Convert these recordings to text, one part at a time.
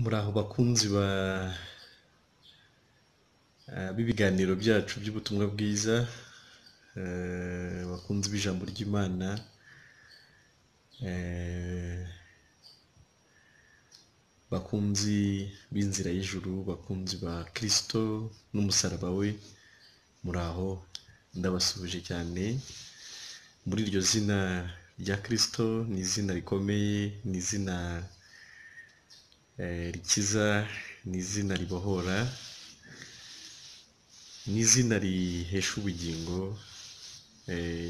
Muraho bakunzi b'ibiganiro byacu by'ubutumwa bwiza, bakunzi b'ijambo ry'Imana, bakunzi b'inzira y'ijuru, bakunzi ba Kristo n'umusaraba we, muraho, ndabasuhuje cyane muri iryo zina rya Kristo. Ni izina rikomeye, ni izina rikiza, ni izina ribohora, ni izina rihesha ubugingo,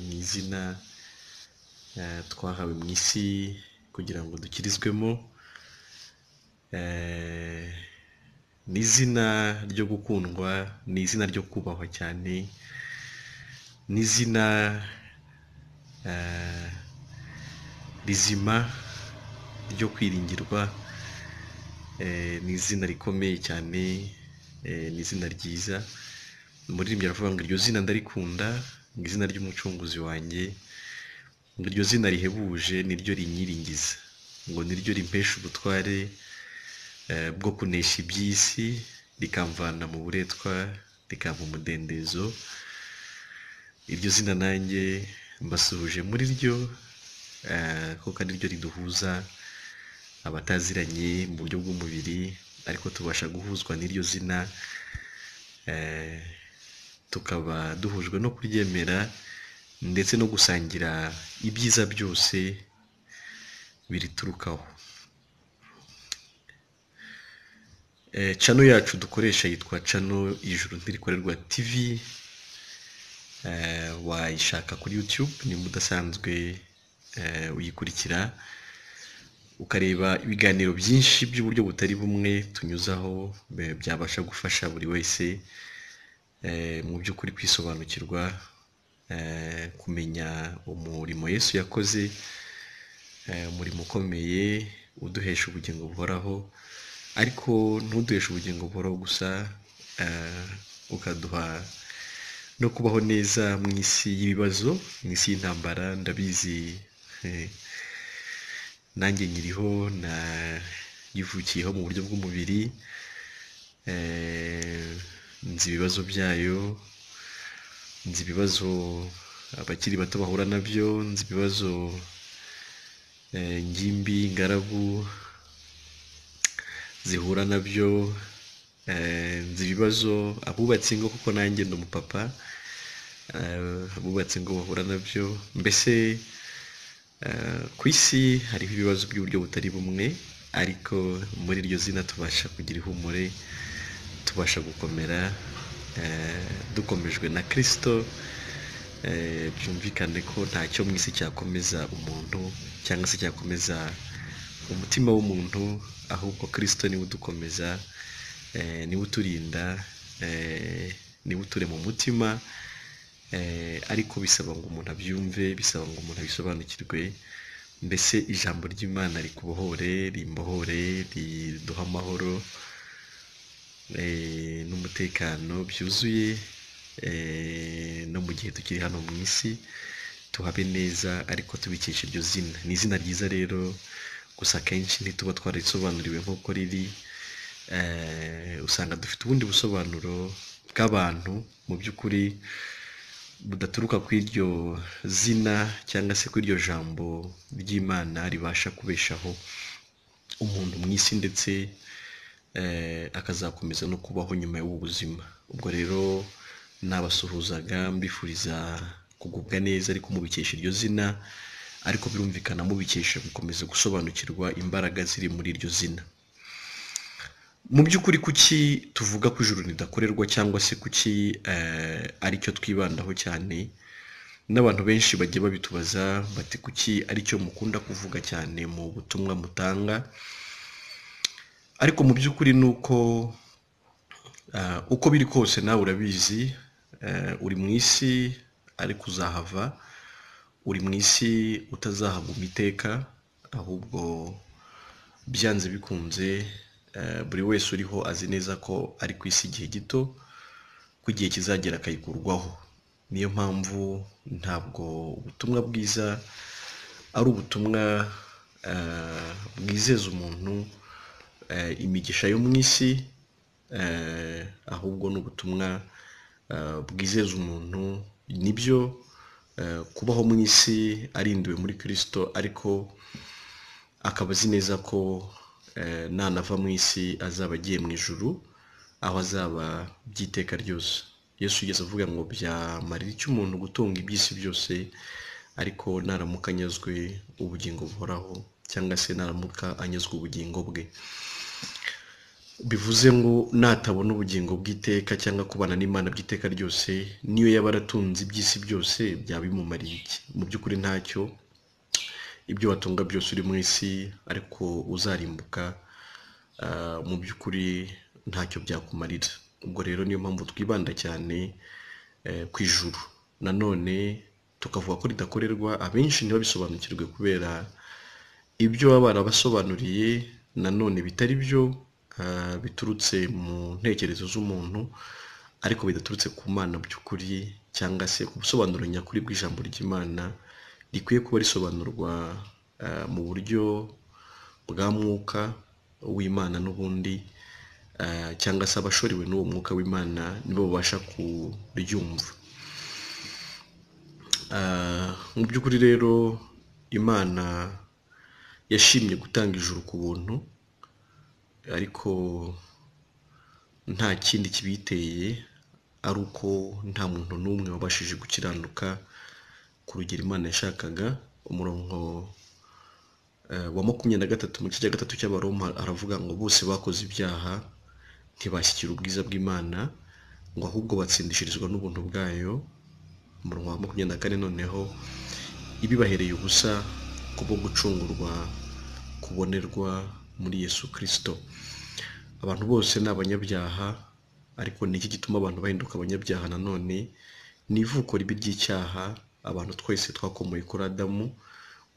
ni izina twahawe mu isi kugira ngo dukirizwemo, ni izina ryo gukundwa, ni izina ryo kubahwa cyane, ni izina rizima ryo kwiringirwa, ni izina rikomeye cyane, ni izina ryiza. Umuririmbyi aravuga ngo iryo zina ndarikunda, ngo izina ry'umucunguzi wanjye, ngo iryo zina rihebuje niryo rinyiringiza, ngo niryo rimpesha ubutware bwo kunesha iby'isi, rikamvana mu buretwa, rikampa umudendezo. Iryo zina nanjye mbasuhuje muri ryo, kuko ari ryo riduhuza abataziranye mu buryo bw'umubiri, ariko tubasha guhuzwa n'iryo zina, tukaba duhujwe no kuryemera ndetse no gusangira ibyiza byose biriturukaho. Channel yacu dukoresha yitwa Channel Ijuru Ntirikorerwa TV, wayishaka kuri YouTube nimba udasanzwe uyikurikira, ukareba ibiganiro byinshi by'uburyo butari bumwe tunyuzaho, byabasha gufasha buri wese mu by'ukuri kwisobanukirwa, kumenya umurimo Yesu yakoze, umurimo ukomeye uduhesha ubugingo buhoraho, ariko ntuduheshe ubugingo buhoraho gusa, ukaduha no kubaho neza mu isi y'ibibazo, mu isi y'intambara. Ndabizi, nanjye nkiriho, nayivukiyeho mu buryo bw'umubiri, nzi ibibazo byayo, nzi ibibazo abakiri bato bahura nabyo, nzi ibibazo ingimbi, ingaragu zihura nabyo, nzi ibibazo abubatse ingo, kuko nanjye ndi umupapa, abubatse ingo bahura nabyo. Mbese ku isi hariho ibibazo by'uburyo butari bumwe, ariko muri iryo zina tubasha kugira ihumure, tubasha gukomera, dukomejwe na Kristo. Byumvikane ko ntacyo mu isi cyakomeza umuntu cyangwa se cyakomeza umutima w'umuntu, ahubwo Kristo niwe udukomeza, niwe uturinda, niwe uturema umutima, ariko bisaba ngo umuntu abyumve, bisaba ngo umuntu abisobanukirwe. Mbese ijambo ry'Imana rikubohore, rimbohore, riduhe amahoro n'umutekano byuzuye, no mu gihe tukiri hano mu isi tuhabe neza, ariko tubikesha iryo zina. Ni izina ryiza rero, gusa akenshi ntituba twarisobanuriwe nk'uko riri, usanga dufite ubundi busobanuro bw'abantu mu by'ukuri budaturuka ku iryo zina cyangwa se ku iryo jambo ry'Imana ribasha kubeshaho umuntu mu isi, ndetse akazakomeza no kubaho nyuma y'ubu buzima. Ubwo rero nabasuhuzaga mbifuriza kugubwa neza, ariko mubikesha iryo zina, ariko birumvikana mubikesha gukomeza gusobanukirwa imbaraga ziri muri iryo zina. Mu by'ukuri kuki tuvuga ko ijuru ridakorerwa, cyangwa se kuki aricyo twibandaho cyane? N'abantu benshi bagiye babitubaza bati kuki aricyo mukunda kuvuga cyane mu butumwa mutanga? Ariko mu by'ukuri ni uko uko biri kose nawe urabizi, uri mu isi ariko uzahava, uri mu isi utazahaguma iteka, ahubwo byanze bikunze buri wese uriho azi neza ko ari ku isi igihe gito, ko igihe kizagera akayikurwaho. Niyo mpamvu ntabwo ubutumwa bwiza ari ubutumwa bwizeza umuntu imigisha yo mu isi, ahubwo ni ubutumwa bwizeza umuntu nibyo kubaho mu isi arindiwe muri Kristo, ariko akaba azi neza ko nanava mu isi azaba agiye mu ijuru, aho azaba by'iteka ryose. Yesu yigeze avuga ngo byamarira iki umuntu gutunga iby'isi byose, ariko naramuka anyazwe ubugingo buhoraho, cyangwa se naramuka anyazwe ubugingo bwe. Bivuze ngo natabona ubugingo bw'iteka cyangwa kubana n'Imana by'iteka ryose, niyo yaba aratunze iby'isi byose byaba bimumariye iki? Mu by'ukuri ntacyo. Ibyo watunga byose uri mu isi ariko uzarimbuka, mu by'ukuri ntacyo byakumarira. Ubwo rero niyo mpamvu twibanda cyane ku ijuru. Nanone tukavuga ko ridakorerwa, abenshi ntibabisobanukirwe kubera ibyo baba barabasobanuriye nanone bitari byo, biturutse mu ntekerezo z'umuntu ariko bidaturutse ku Mana by'ukuri, cyangwa se ku busobanuro nyakuri bw'ijambo ry'Imana rikwiye kuba risobanurwa mu buryo bwa mwuka w'Imana n'ubundi, cyangwa se abashoriwe n'uwo mwuka w'Imana nibo babasha kuryumva. Mu by'ukuri rero Imana yashimye gutanga ijuru ku buntu, ariko nta kindi kibiteye ari uko nta muntu n'umwe wabashije gukiranuka ku rugero Imana yashakaga. Umurongo wa 23 mu gice cya 3 cy'Abaroma aravuga ngo bose bakoze ibyaha ntibashyikira ubwiza bw'Imana, ngo ahubwo batsindishirizwa n'ubuntu bwayo. Umurongo wa 24 noneho ibibahereye ubusa kubwo gucungurwa kubonerwa muri Yesu Kristo. Abantu bose ni abanyabyaha, ariko ni iki gituma abantu bahinduka abanyabyaha? Nanone ni ivuko ribi ry'icyaha. Abantu twese twakomoye kuri Adamu,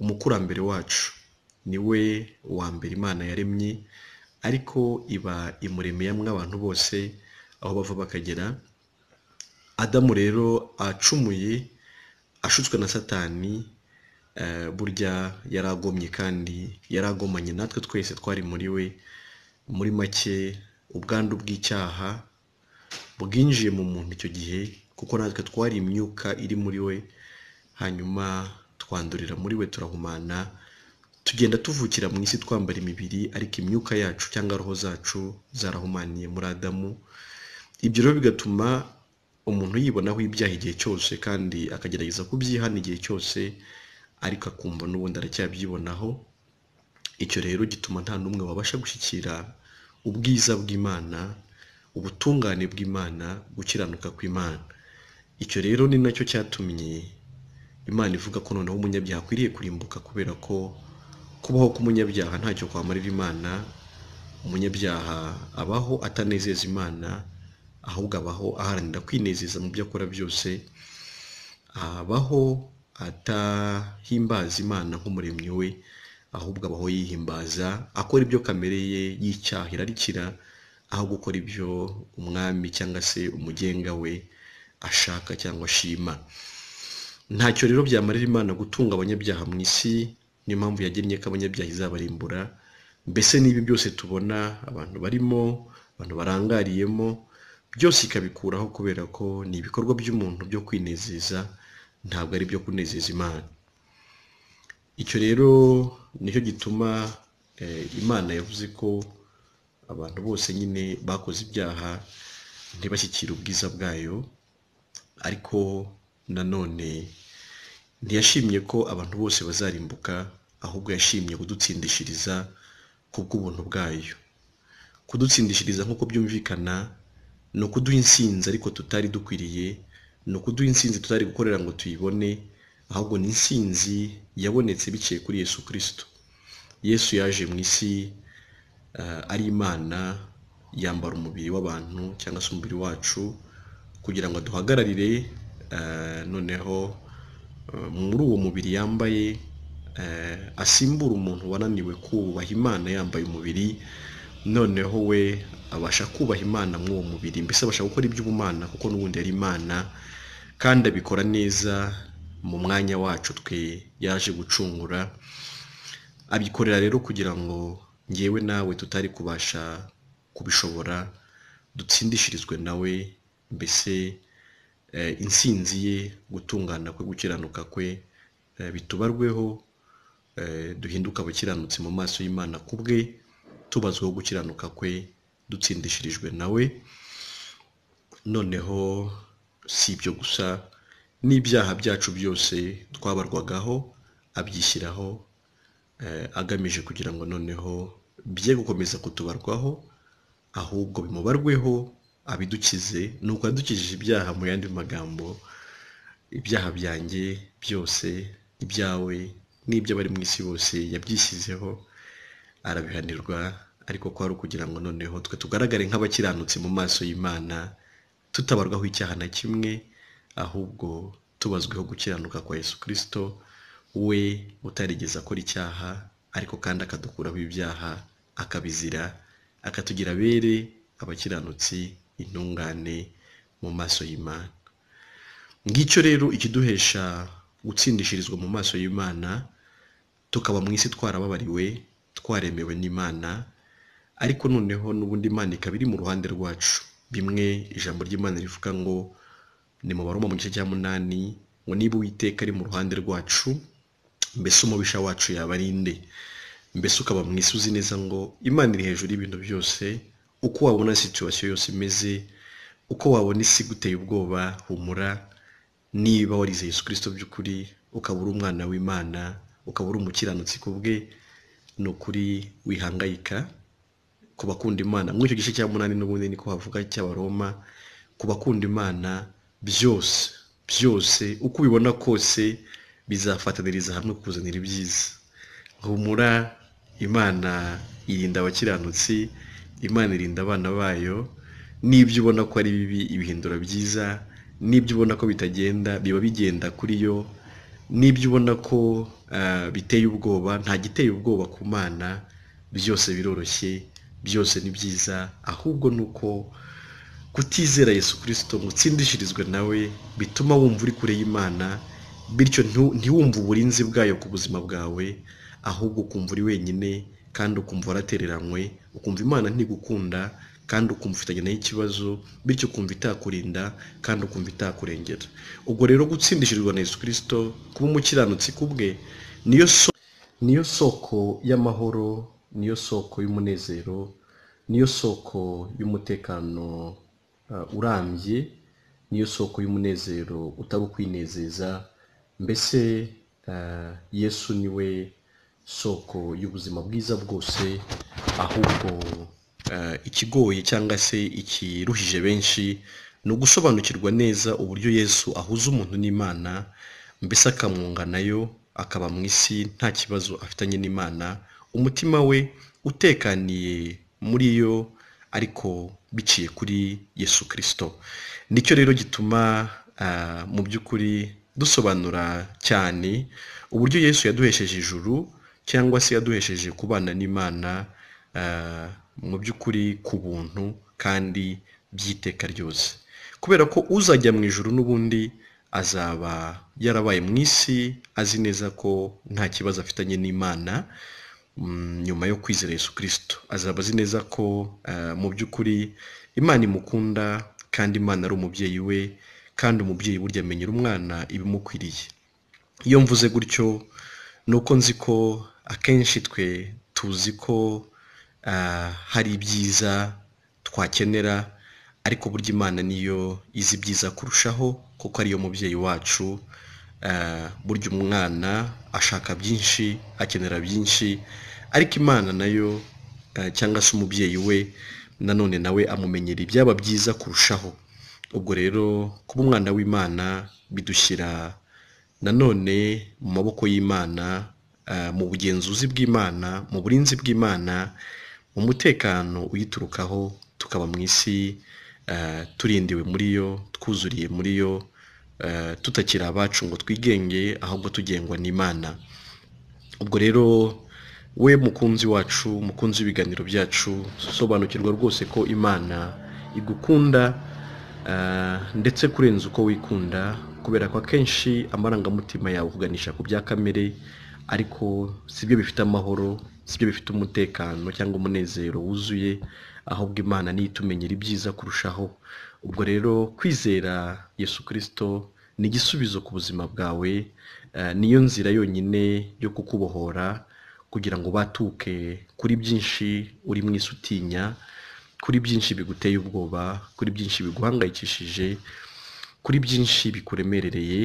umukurambere wacu, niwe wa mbere Imana yaremye, ariko iba imuremeyemo abantu bose aho bava bakagera. Adamu rero acumuye, ashutswe na Satani, burya yaragomye kandi yaragomanye natwe twese twari muri we. Muri make ubwandu bw'icyaha bwinjiye mu muntu icyo gihe, kuko natwe twari imyuka iri muri we, hanyuma twandurira muri we, turahumana, tugenda tuvukira mu isi twambara imibiri, ariko imyuka yacu cyangwa roho zacu zarahumaniye muri Adamu. Ibyo rero bigatuma umuntu yibonaho ibyaha igihe cyose, kandi akagerageza kubyihana igihe cyose, ariko akumva n'ubundi aracyabyibonaho. Icyo rero gituma nta n'umwe wabasha gushyikira ubwiza bw'Imana, ubutungane bw'Imana, gukiranuka kw'Imana. Icyo rero ni nacyo cyatumye Imana ivuga ko noneho umunyabyaha akwiriye kurimbuka, kubera ko kubaho k'umunyabyaha ntacyo kwamarira Imana. Umunyabyaha abaho atanezeza Imana, ahubwo abaho aharanira kwinezeza mu byo akora byose, abaho atahimbaza Imana nk'umuremyi we, ahubwo abaho yihimbaza, akora ibyo kamere ye y'icyaha irarikira, aho gukora ibyo umwami cyangwa se umugenga we ashaka cyangwa ashima. Ntacyo rero byamarira Imana gutunga abanyabyaha mu isi, niyo mpamvu yagennye ko abanyabyaha izabarimbura. Mbese n'ibi byose tubona abantu barimo, abantu barangariyemo, byose ikabikuraho, kubera ko ni ibikorwa by'umuntu byo kwinezeza, ntabwo ari ibyo kunezeza Imana. Icyo rero nicyo gituma Imana yavuze ko abantu bose nyine bakoze ibyaha ntibashyikire ubwiza bwayo, ariko nanone ntiyashimye ko abantu bose bazarimbuka, ahubwo yashimye kudutsindishiriza kubw'ubuntu bwayo. Kudutsindishiriza nk'uko byumvikana ni ukuduha insinzi ariko tutari dukwiriye, ni ukuduha insinzi tutari gukorera ngo tuyibone, ahubwo ni insinzi yabonetse biciye kuri Yesu Kristo. Yesu yaje mu isi ari Imana, yambara umubiri w'abantu cyangwa se umubiri wacu kugira ngo aduhagararire. Noneho muri uwo mubiri yambaye asimbura umuntu wananiwe kubaha Imana yambaye umubiri, noneho we abasha kubaha Imana muri uwo mubiri, mbese abasha gukora iby'ubumana kuko n'ubundi yari Imana, kandi abikora neza mu mwanya wacu twe yaje gucungura. Abikorera rero kugira ngo ngewe nawe tutari kubasha kubishobora, dutsindishirizwe nawe, mbese intsinzi ye, gutungana kwe, gukiranuka kwe bitubarweho, duhinduke abakiranutsi mu maso y'Imana kubwe, tubazweho gukiranuka kwe, dutsindishirijwe nawe. Noneho si ibyo gusa, n'ibyaha byacu byose twabarwagaho abyishyiraho, agamije kugira ngo noneho bye gukomeza kutubarwaho, ahubwo bimubarweho abidukize. Nuko yadukijije ibyaha, mu yandi magambo, ibyaha byanjye byose, ibyawe n'iby'abari mu isi bose yabyishyizeho, arabihanirwa, ariko ko ari ukugira ngo noneho twe tugaragare nk'abakiranutsi mu maso y'Imana, tutabarwaho icyaha na kimwe, ahubwo tubazweho gukiranuka kwa Yesu Kristo, we utarigeze akora icyaha, ariko kandi akadukuraho ibyaha, akabizira, akatugira abere, abakiranutsi, intungane mu maso y'Imana. Ngicyo rero ikiduhesha gutsindishirizwa mu maso y'Imana, tukaba mu isi twarababariwe, twaremewe n'Imana, ariko noneho n'ubundi Imana ikaba iri mu ruhande rwacu. Bimwe ijambo ry'Imana rivuga ngo ni mu Baroma mu gice cya 8, ngo niba Uwiteka ari mu ruhande rwacu, mbese umubisha wacu yaba ari nde? Mbese ukaba mu isi uzi neza ngo Imana iri hejuru y'ibintu byose, uko wabona situation yose imeze, uko wabona isi iguteye ubwoba, humura. Niba warizeye Yesu Kristo by'ukuri, ukaba uri umwana w'Imana, ukaba uri umukiranutsi kubwe, ni ukuri wihangayika. Ku bakunda Imana, muri icyo gice cya 8 n'ubundi niko havuga cy'Abaroma, ku bakunda Imana byose byose uko ubibona kose bizafataniriza hamwe kuzanira ibyiza. Humura, Imana irinda abakiranutsi, Imana irinda abana bayo, n'ibyo ubona ko ari bibi ibihindura byiza, n'ibyo ubona ko bitagenda biba bigenda kuri yo, n'ibyo ubona ko biteye ubwoba, nta giteye ubwoba ku Mana, byose biroroshye, byose ni byiza. Ahubwo nuko kutizera Yesu Kristo ngo utsindishirizwe nawe bituma wumva uri kure y'Imana, bityo ntiwumve uburinzi bwayo ku buzima bwawe, ahubwo ukumva uri wenyine, kandi ukumva waratereranywe, ukumva Imana ntigukunda, kandi ukumva ufitanye nayo ikibazo, bityo ukumva itakurinda, kandi ukumva itakurengera. Ubwo rero gutsindishirizwa na Yesu Kristo, kuba umukiranutsi kubwe, niyo soko y'amahoro, niyo soko y'umunezero, niyo soko y'umutekano urambye, niyo soko y'umunezero utari ukwinezeza. Mbese Yesu niwe soko y'ubuzima bwiza bwose. Ahubwo ikigoye cyangwa se ikiruhije benshi ni ugusobanukirwa neza uburyo Yesu ahuza umuntu n'Imana, mbese akamwunga nayo, akaba mu isi nta kibazo afitanye n'Imana, umutima we utekaniye muri yo, ariko biciye kuri Yesu Kristo. Nicyo rero gituma mu by'ukuri dusobanura cyane uburyo Yesu yaduhesheje ijuru, cyangwa se yaduhesheje kubana n'Imana mu by'ukuri ku buntu kandi by'iteka ryose. Kubera ko uzajya mu ijuru n'ubundi azaba yarabaye mu isi azi neza ko nta kibazo afitanye n'Imana nyuma yo kwizera Yesu Kristo. Azaba azi neza ko mu by'ukuri Imana imukunda, kandi Imana ari umubyeyi we, kandi umubyeyi burya amenyera umwana ibimukwiriye. Iyo mvuze gutyo nuko nzi ko akenshi twe tuzi ko hari ibyiza twakenera, ariko burya Imana niyo izi ibyiza kurushaho, kuko ariyo mubyeyi wacu. Burya umwana ashaka byinshi, akenera byinshi, ariko Imana nayo cyangwa se umubyeyi we nanone nawe amumenyera ibyaba byiza kurushaho. Ubwo rero kuba umwana w'Imana bidushyira nanone mu maboko y'Imana, mu bugenzuzi bw'Imana, mu burinzi bw'Imana, mu mutekano uyiturukaho, tukaba mu isi turindiwe muri yo, twuzuriye muri yo, tutakiri abacu ngo twigenge, ahubwo tugengwa n'Imana. Ubwo rero we mukunzi wacu, mukunzi w'ibiganiro byacu, sobanukirwa rwose ko Imana igukunda ndetse kurenza uko wikunda, kubera ko akenshi amarangamutima yawe kuganisha ku bya kamere, ariko sibyo bifite amahoro, sibyo bifite umutekano cyangwa umunezero wuzuye, ahubwo Imana niyo itumenyera ibyiza kurushaho. Ubwo rero kwizera Yesu Kristo ni igisubizo ku buzima bwawe, niyo nzira yonyine yo kukubohora kugira ngo ubatuke kuri byinshi uri mu isi utinya, kuri byinshi biguteye ubwoba, kuri byinshi biguhangayikishije, kuri byinshi bikuremerereye.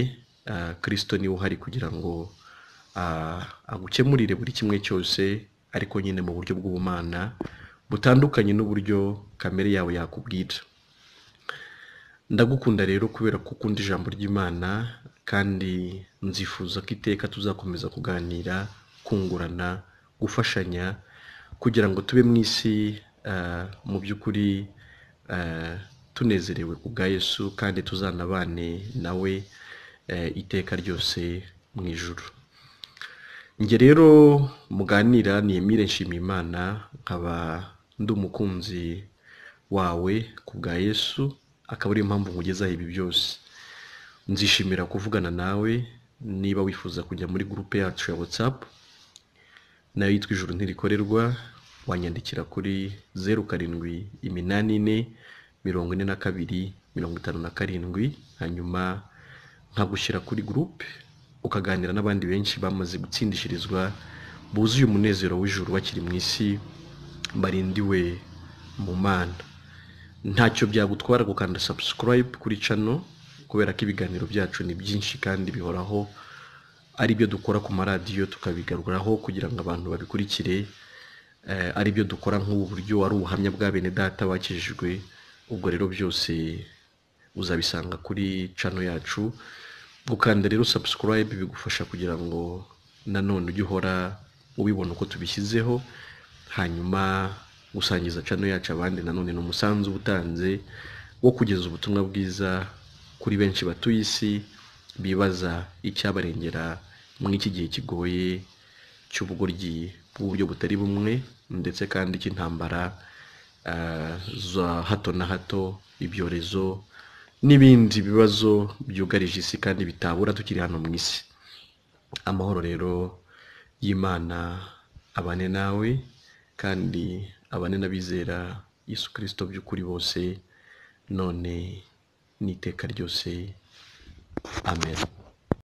Kristo niwe uhari kugira ngo agukemurire buri kimwe cyose, ariko nyine mu buryo bw'ubumana butandukanye n'uburyo kamere yawe yakubwira. Ndagukunda rero kubera ko ukunda ijambo ry'Imana, kandi nzifuza ko iteka tuzakomeza kuganira, kungurana, gufashanya kugira ngo tube mu isi mu by'ukuri tunezerewe ku bwa Yesu, kandi tuzanabane nawe iteka ryose mu ijuru. Njye rero muganira ni Emile Nshimiyimana, nkaba ndi umukunzi wawe ku bwa Yesu, akaba ariyo mpamvu nkugezaho ibi byose. Nzishimira kuvugana nawe niba wifuza kujya muri gurupe yacu ya WhatsApp nayo yitwa Ijuru Ntirikorerwa, wanyandikira kuri 0 7 8 4 42 57, hanyuma nkagushyira kuri gurupe ukaganira n'abandi benshi bamaze gutsindishirizwa, buzuye umunezero w'ijuru bakiri mu isi, barindiwe mu Mana. Ntacyo byagutwara gukanda subscribe kuri channel, kubera ko ibiganiro byacu ni byinshi kandi bihoraho, ari byo dukora ku maradiyo tukabigaruraho kugira ngo abantu babikurikire, ari byo dukora nk'ubu buryo, ari ubuhamya bwa bene data bakijijwe. Ubwo rero byose uzabisanga kuri channel yacu. Gukanda rero subscribe bigufasha kugira ngo nanone ujye uhora ubibona uko tubishyizeho, hanyuma gusangiza channel yacu abandi nanone ni umusanzu uba utanze wo kugeza ubutumwa bwiza kuri benshi batuye isi bibaza icyabarengera muri iki gihe kigoye cy'ubugoryi bw'uburyo butari bumwe, ndetse kandi cy'intambara za hato na hato, ibyorezo n'ibindi bibazo byugarije isi kandi bitabura tukiri hano mu isi. Amahoro rero y'Imana abane nawe, kandi abane n'abizera Yesu Kristo by'ukuri bose, none n'iteka ryose. Amen.